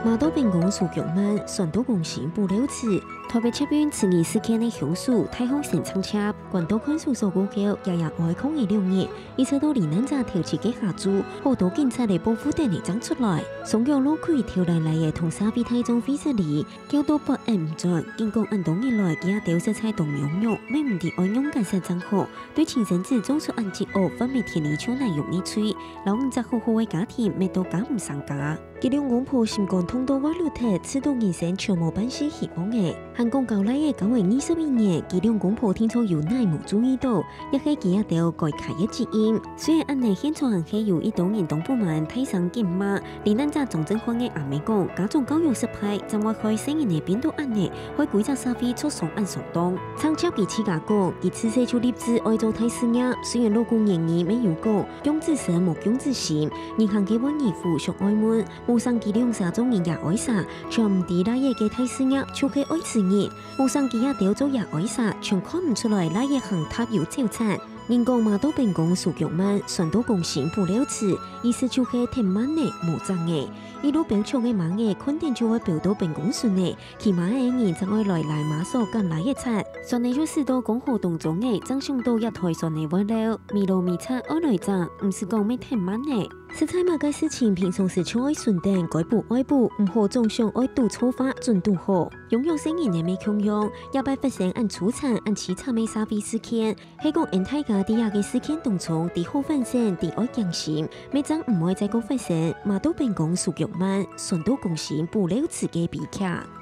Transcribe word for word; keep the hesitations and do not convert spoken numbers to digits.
罵到辦公事腳慢，酸到工薪補漏齒。台北捷運十二時間个凶手，大學生撞車，關到看守所過後，爺爺哀忒个兩日，一直到罹難者頭七个下晝，好多警察个保護等个正出來。雙腳露胯，偷懶倈仔同社會大眾會失禮，噭到半按毋轉，警方恁多日來，佢兜實在當軟弱，乜毋知愛仰結煞正好。 對親生子做出恁極惡、發明天理就難容易罪，摎五隻好好个家庭搣到家毋成家。佢兩公婆心肝痛到會熝忒，試著人生全無半息希望了。還講交倈仔交會二十一年，佢兩公婆定著有哪無注意著，也係佢兜該㧡个責任。雖然恁仔現場還係有一兜人當不滿，大聲緊罵， 罹難者張正煥个阿姆講，家長教育失敗，正會害細人仔變到恁仔，害歸隻社會著傷恁傷重。正接佢自家講，佢自細就立志愛做大事業，雖然老古言語乜有講，降子身無降子心，人行个彎仔互相愛問，無成佢兩儕做人爺哀儕，全毋知倈仔个大事業就係愛食人，無成佢兜做爺哀儕，全看毋出來倈仔行踏有走掣。 人講罵到辦公事腳慢，酸到工薪補漏齒，意思就係忒慢了，無正了。一路飆衝个馬仔，看等就會飆到辦公室了，騎馬仔个人正愛來拉馬索趕倈仔掣。酸仔又駛到江河當中了，正想著這台酸仔會漏，迷路迷掣愛來整，毋使講乜忒慢了。實在麼个事情平常時就愛順等，該補愛補，毋好總想愛堵著話準堵好。養育細人仔乜共樣，這擺發生恁粗殘、恁淒慘个社會事件， 係講恩大家在這个事件當中，知好反省，知愛警醒，乜正毋會再過發生罵到辦公事腳慢，酸到工薪補漏齒个悲劇。